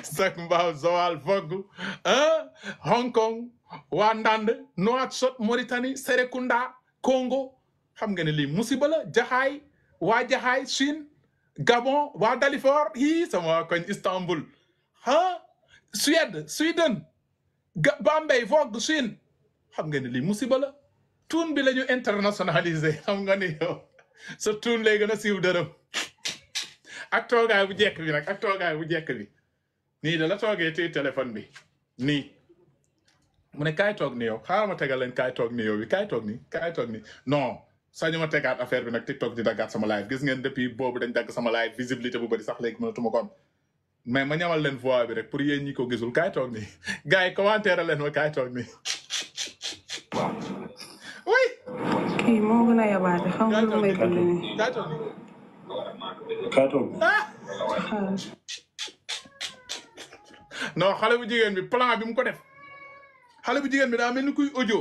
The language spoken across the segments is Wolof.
Sak Mbao Joal Vogue Hong Kong waa Ndande Nouakchott Mauritanie Serekunda Congo xam nga ne lii musiba la Jaxaay waa Jaxaay Chine Gabon waa Dalifort sama koñ Istanbul Sweden Bambey Vogue Chine xam nga ne lii musiba la tuun bi la ñu internationalisé xam nga ni yow sa tuun lay gën a siiw dërëm ak toogaay bu jekk bi nag ak toogaay bu jekk bi nii da la toogee ci téléphone bi nii mu ne kaay toog ni yow xaaral ma tegal leen kaay toog ni yow bi kaay toog ni non sañu ma tegaat affaire bi nag TikTok di daggaat sama live gis ngeen depuis boobu dañ dagg sama live visibilité bu bëri sax léegi mënatuma ko am mais ma ñamal leen voix bi rek pour yéen ñi ko gisul kaay toog ni gars yi commentaire leen ma kaay toog ni oui kii moo gën a yabaate xam nga lu may bind nii kaay toog ni non xale bu jigéen bi plan bi mu ko def xale bu jigéen bi daa mel ni kuy audio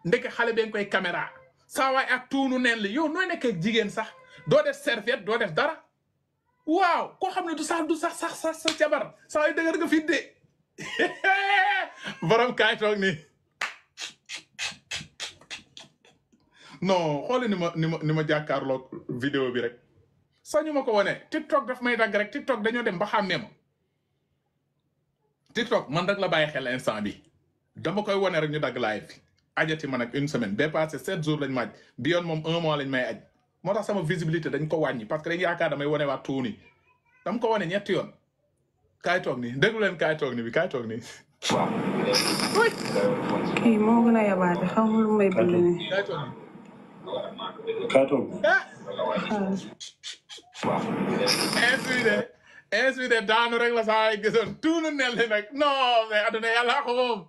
ndeke xale ben koy caméra saa waay ak tuunu neen li yow nooy nekk ak jigéen sax doo def serviette doo def dara waaw koo xam ne du sax sa jabar saa waay dëgër nga fi de borom kaay toog nii non xoole ni ma jàkkaarloog vidéo bi rek sañu ma ko wane TikTok daf may dagg rek TikTok dañoo dem ba xàmmee ma TikTok man rek la bàyyi xel instant bi dama koy wane rek ñu dagg live bi ajati man ak une semaine ba passé 7 jours lañ ma aj bi yoon moom 1 mois lañ may aj moo tax sama visibilité dañ ko wàññi parce que dañ yaakaar damay wane waat tuuni dama ko wane ñetti yoon kaay toog nii déglu leen kaay toog nii bi kaay toog nii kii moo gën a yabaate xam nga lu may bind nii kaay toog nii ainsi de daanu rek la saa yi gisoon tuunu nel li nag non mais aduna yàlla ko moom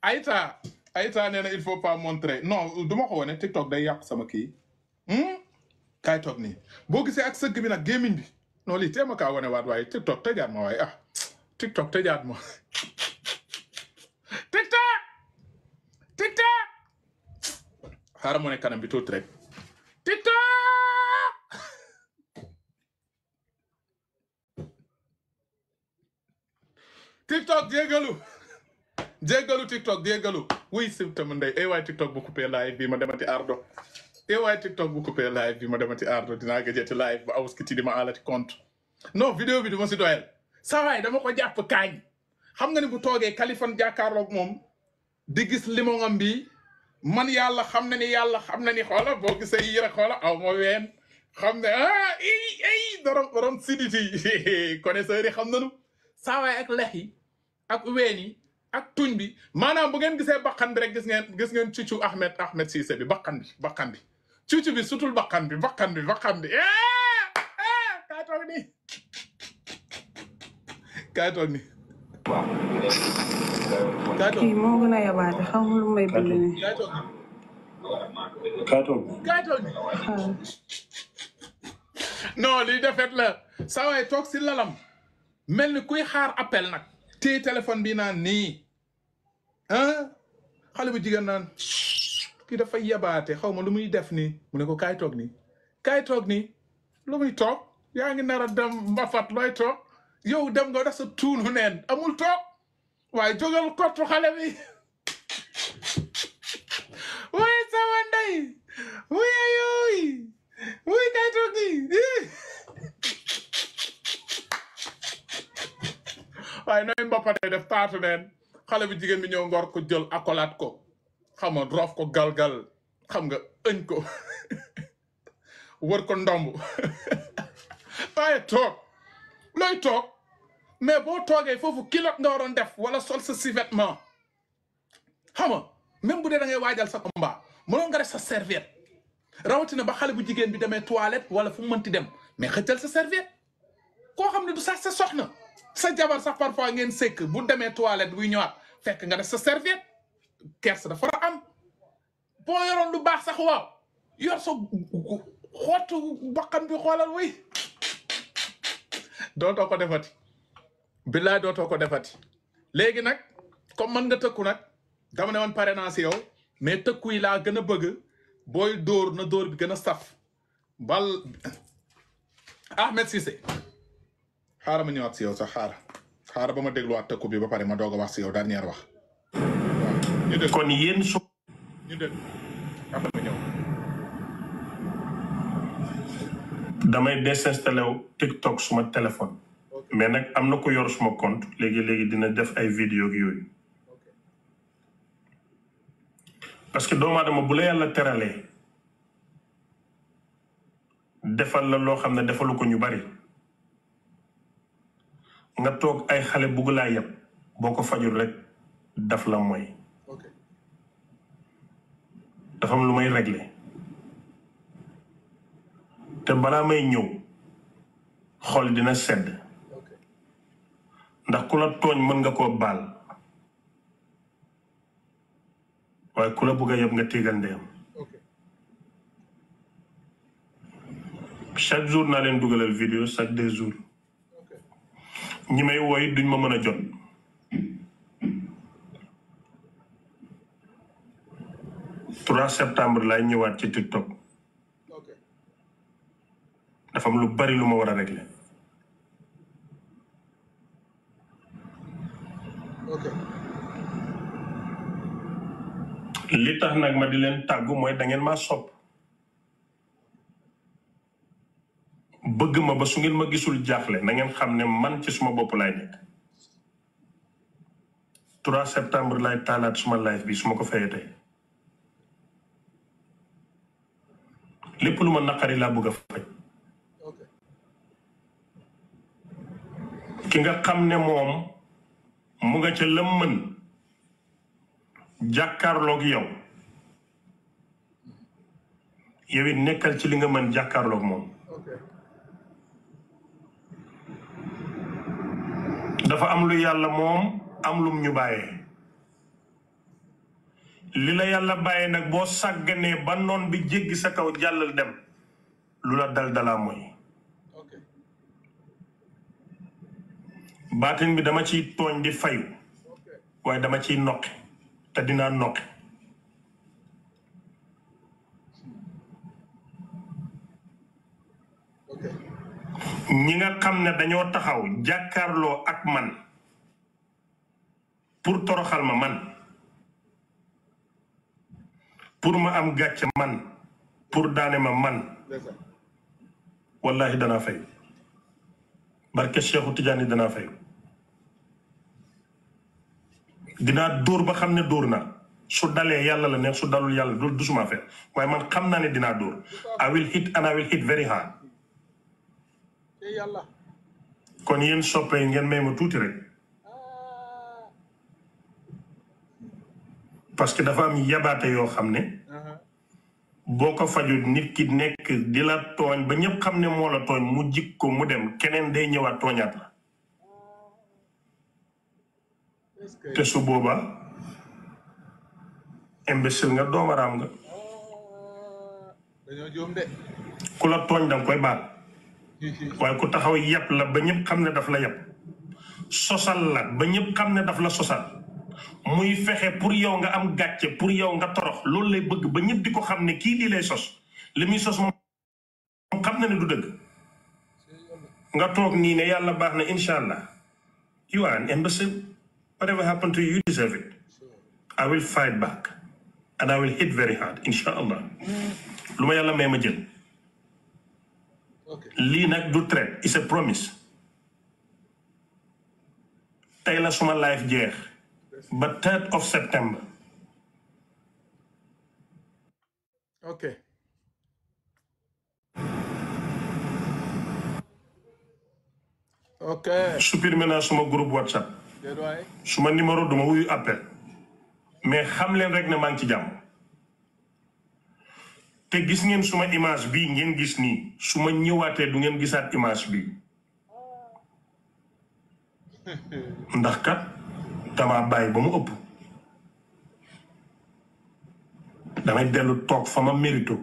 Aïta nee na il faut pas montrer non du ma ko wane TikTok day yàq sama kii kaay toog nii boo gisee ak sëgg bi nag gémmiñ bi non lii téema kaa wane waat waaye TikTok tëjaat ma waaye TikTok tëjaat ma TikTok xaaral mu ne kanam bi tuuti rek TikTok jéggalu TikTok jéggalu wuy si tam ndey waay TikTok bu coupé live bi ma demati ardo waay TikTok bu coupé live bi ma demati ardo dinaa gëjëti live ba awuskiti di ma alati compte non vidéo bi du ma si doyal sa waay dama ko jàpp kaañ xam nga ni bu toogee Kaliphone jàkkaarloog moom di gis limongam bi man yàlla xam na ni xoola boo gisee yi rek xoola aw ma ween xam ne dorom siditi connaisseurs yi xam nanu saa waay ak lex yi ak ween yi ak tuñ bi maanaam bu ngeen gisee bakkan bi rek gis ngeen cucu Ahmed Cissé bi bakkan bi cucu bi sutul bakkan bi kaay toog ni kii moo gën a yabaate xam nga lu may bind nii kaay toog ni non lii defet la saa waay toog si lalam mel ni kuy xaar appel nag téye téléphone bi naan nii xale bu jigéen naan kii dafay yabaate xaw ma lu muy def nii mu ne ko kaay toog nii lu muy toog yaa ngi nar a dem mbafat looy toog yow dem nga def sa tuunu neen amul toog waaye jógal kottu xale bi wuy sama ndey wuy ayooy wuy kaay toog nii waaye nooy mbapatee def taatu neen xale bu jigéen bi ñëw ngor ko jël akolaat ko xam nga roof ko galgal xam nga ëñ ko wër ko ndomb waaye toog looy toog mais boo toogee foofu kilot nga waroon def wala sol sa survêtement xam nga même bu dee da ngay waajal sa combat mënoon nga def sa serviette rawatina ba xale bu jigéen bi demee toilette wala fu mu mënti dem mais xëccal sa serviette koo xam ne du sax sa soxna sa jabar sax parfois ngeen sekk bu demee toilette buy ñëwaat fekk nga def sa serviette kersa dafa am boo yoroon lu baax sax waaw yor sa xottu bakkan bi xoolal wuy dootoo ko defati billaay dootoo ko defati léegi nag comme man nga tëkku nag dama ne woon pare naa si yow mais tëkku yi laa gën a bëgg booy dóor na dóor bi gën a saf bal Ahmed Cissé xaaral ma ñëwaat si yow sax xaaral ba ma dégluwaat tëkku bi ba pare ma doog a wax si yow dernière wax waaw ñu dégg kon yéen su ñu dégg après ma ñëw damay désinstallé wu TikTok suma téléphone mais nag am na ko yor suma compte léegi dina def ay vidéo yooyu parce que doomu aadama bu la yàlla teralee defal la loo xam ne defalu ko ñu bari nga toog ay xale bugg laa yeb boo ko fajul rek daf la mooy dafa am lu may régler te balaa may ñëw xol dina sedd ndax ku la tooñ mën nga koo baal waaye ku la bugg a yeb nga téegal ndeyam chaque jour naa leen dugalal vidéo chaque 2 jours ñi may wooy duñ ma mën a jot trois septembre laay ñëwaat ci TikTok dafa am lu bari lu ma war a régler li tax nag ma di leen tàggu mooy da ngeen maa sopp bëgg ma ba su ngeen ma gisul jaaxle na ngeen xam ne man ci suma bopp laay nekk 3 septembre laay taalaat suma live bi su ma ko fayee tey lépp lu ma naqari laa bëgg a faj ki nga xam ne moom mu nga ca lam mën jàkkaarloog yow yow it nekkal ci li nga mën jàkkaarloog moom dafa am lu yàlla moom am lum ñu bàyyee li la yàlla bàyyee nag boo sàgganee ba noon bi jéggi sa kaw jàllal dem lu la dal dalaa mooy baatin bi dama ciy tooñ di fayu waaye dama ciy noqi te dinaa noqi ñi nga xam ne dañoo taxaw jàkkaarloo ak man pour toroxal ma man pour ma am gàcce man pour daane ma man wallahi danaa fay barke Cheikhu Tidiane danaa fay dinaa dóor ba xam ne dóor naa su dalee yàlla la neex su dalul yàlla du suma fee waaye man xam naa ne dinaa dóor I will hit and I will hit very hard kon yéen soppe ngeen may ma tuuti rek parce que dafa am yabaate yoo xam ne boo ko fajul nit ki nekk di la tooñ ba ñëpp xam ne moo la tooñ mu jik ko mu dem keneen day ñëwaat tooñaat la te su booba imbécile nga doomaraam nga ku la tooñ danga koy baal waaye ku taxaw yàpp la ba ñëpp xam ne daf la yàpp sosal la ba ñëpp xam ne daf la sosal muy fexe pour yow nga am gàcce pour yow nga torox loolu lay bëgg ba ñëpp di ko xam ne kii lii lay sos li muy sos moom xam na ne du dëgg nga toog nii ne yàlla baax na incha allah you are an imbécile whatever happened to you you deserve it I will fight back and I will hit very hard incha allah lu ma yàlla may ma jël lii nag du trait it's a promise tey la suma life jeex ba 3rd of September ok supprimer naa suma groupe WhatsApp suma numéro duma wuyu appel mais xam leen rek ne maa ngi ci jàmm te gis ngeen suma image bii ngeen gis nii su ma ñëwaatee du ngeen gisaat image bii ndax kat dama bàyyi ba mu ëpp damay dellu toog fa ma mérito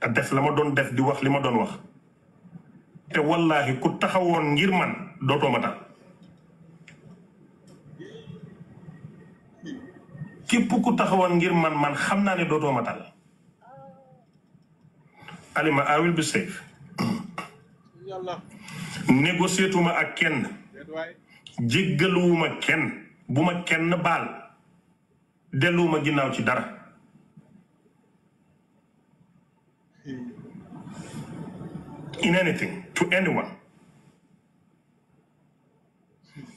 te def la ma doon def di wax li ma doon wax te wallaahi ku taxawoon ngir man dootoo ma tal képp ku taxawoon ngir man xam naa ne dootoo ma tal Alima I will be safe négocier tuma ak kenn jéggaluwuma kenn bu ma kenn baal delluwuma ginnaaw ci dara in anything to anyone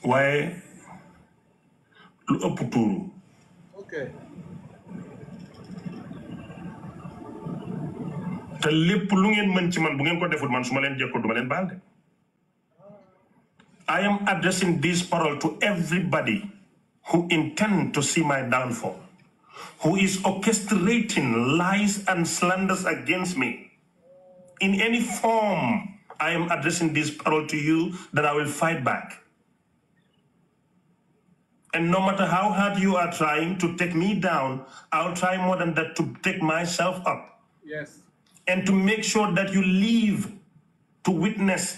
waaye lu ëpp tuuru te lépp lu ngeen mën ci man bu ngeen ko defut man su ma leen jekkul du ma leen baal de I am addressing this parole to everybody who intend to see my downfall, who is orchestrating lies and slanders against me. In any form, I am addressing this parole to you that I will fight back. And no matter how hard you are trying to take me down, I'll try more than that to take myself up. Yes. And to make sure that you live to witness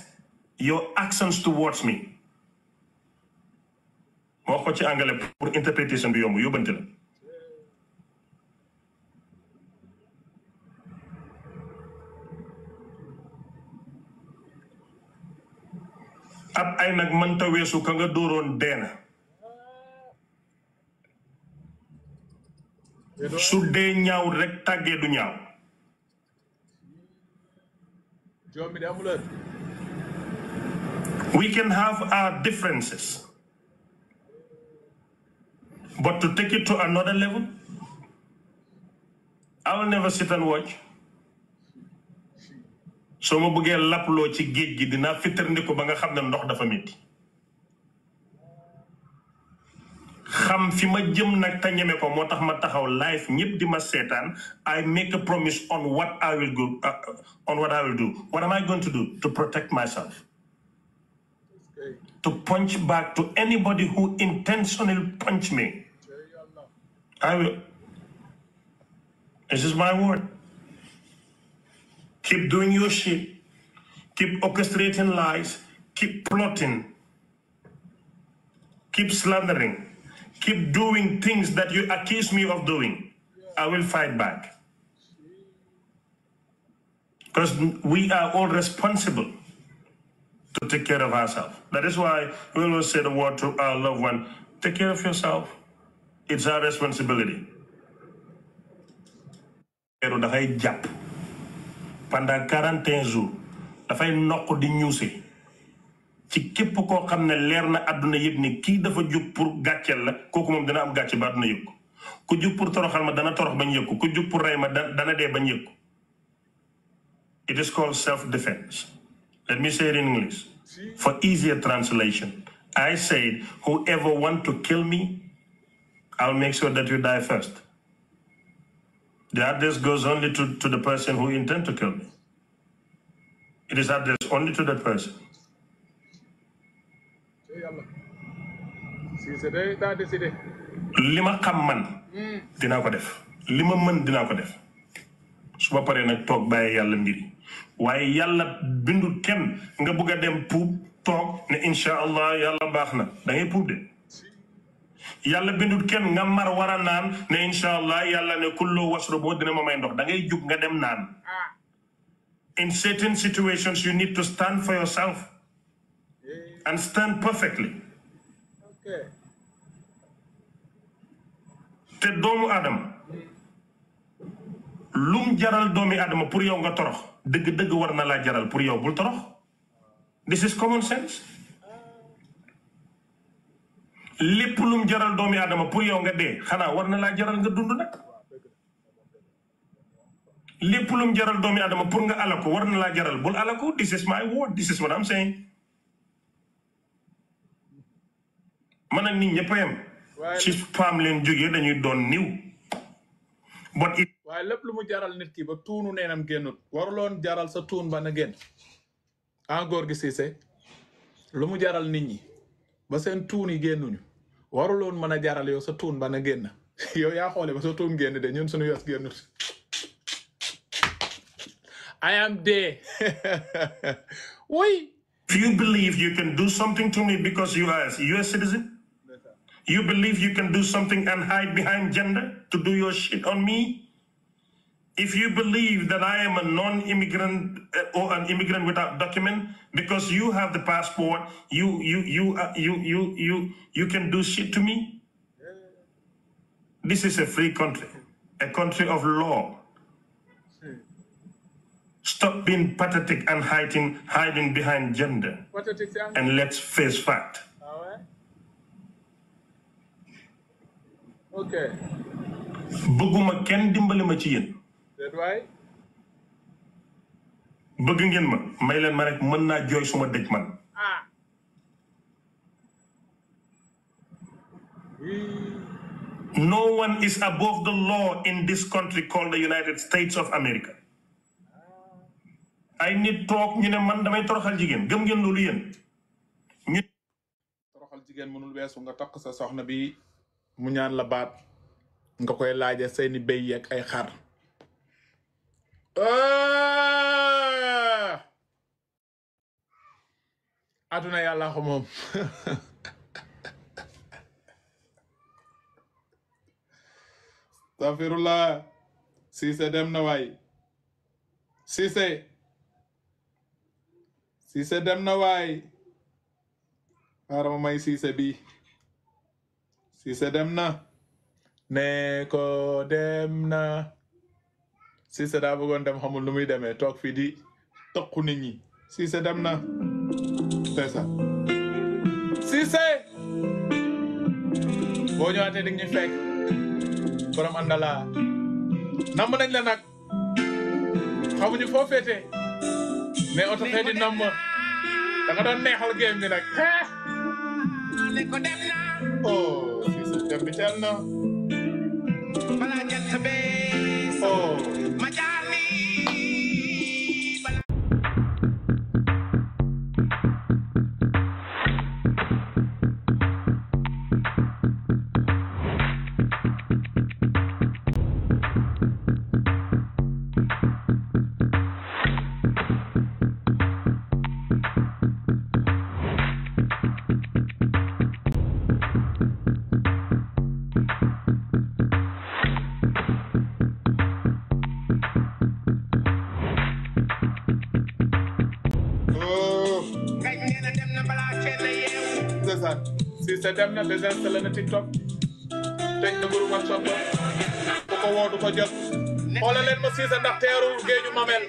your actions towards me. moo ko ci anglais pour interprétation bi yomb yóbbante la ab ay nag mënta weesu ka nga dóoroon deena su dee ñaaw rek tàggee du ñaaw we can have our differences. But to take it to another level, I will never sit and watch. So ma bëggee lappaloo ci géej gi dinaa fittarndi ko ba nga xam ne ndox dafa métti xam fi ma jëm nag te ñeme ko moo tax ma taxaw live ñëpp di ma seetaan I make a promise on what I will do what am I going to do to protect myself, to punch back to anybody who intentionally punch me. I will. This is my word. Keep doing your shit. Keep orchestrating lies. Keep plotting. Keep slandering. Keep doing things that you accuse me of doing. I will fight back. Because we are all responsible to take care of ourselves. That is why we always say the word to our loved one, take care of yourself. It's our responsibility. Pero dafay jàpp pendant 41 jours dafay nokk di ñuuse ci képp koo xam ne leer na àdduna yëpp ni kii dafa jug pour gàcceel la kooku moom dana am gàcce ba àdduna yëg ko ku jug pour toroxal ma dana torox bañ yëg ko ku jug pour rey ma dana dee bañ yëg ko. It is called self-defense. Let me say it in English for easier translation. I said, whoever want to kill me, I'll make sure that you die first. The address goes only to the person who intends to kill me. It is addressed only to that person. li ma xam man dinaa ko def li ma mën dinaa ko def su ma paree nag toog bàyyi yàlla mbiri waaye yàlla bindul kenn nga bëgg a dem puub toog ne incha allah yàlla baax na da ngay puub de yàlla bindul kenn nga mar war a naan ne incha allah yàlla ne kullu washraboo dina ma may ndox da ngay jug nga dem naan. In certain situations you need to stand for yourself and stand perfectly. te doomu Adama lum jaral doomi Adama pour yow nga torox dëgg-dëgg war na laa jaral pour yow bul torox. This is common sense. lépp lum jaral doomi Adama pour yow nga dee xanaa war na laa jaral nga dund nag. lépp lum jaral doomi Adama pour nga alako war na laa jaral bul alako. This is my word. This is what I'm saying. man ak nit ñëpp a yem ci faam leen jógee dañuy doon niw. waaye lépp lu mu jaral nit ki ba tuunu neenam génnut waruloon jaral sa tuun ba na génn. en góor gi Cissé lu mu jaral nit ñi ba seen tuun yi génnuñu waruloon mën a jaral yow sa tuun ba na génn yow yaa xoole ba sa tuun génn de ñun suñu yos génnut. I am there. Oui. If you believe you can do something to me because you are a US citizen, you believe you can do something and hide behind gender to do your shit on me, if you believe that I am a non-immigrant or an immigrant without document, because you have the passport, you can do shit to me. This is a free country, a country of law. Stop being pathetic and hiding behind gender. And let's face fact. Okay. Bëgguma kenn dimbali ma ci yéen. That's why. Bëgg ngeen ma may leen ma rek mën naa jooy suma dëj man. No one is above the law in this country called the United States of America. ay nit toog ñu ne man damay toroxal jigéen gëm ngeen loolu yéen. ñu toroxal jigéen mënul weesu nga takk sa soxna bi mu ñaan la baat nga koy laaje seeni béy yeeg ay xar. aduna yàlla ko moom. Astaghfirullah. Cissé dem na waay. Cissé dem na waay. Arama may Cissé bi. Cissé dem na. Ne ko dem na. Cissé daa bëggoon dem xamul lu muy demee toog fii di tokku nit ñi. Cissé dem na. C'est ça. Cissé. boo ñëwaatee di ñu fekk. borom àndala. namm nañ la nag. xamuñu foo féete. mais oto fee di namm. da nga doon neexal game bi nag. oh Cissé dem bi teel na. oh. Cissé dem na désinstallé na TikTok tëj na groupe WhatsApp bu ko woo du ko jot xoolal leen ma Cissé ndax teerul géeju Mamel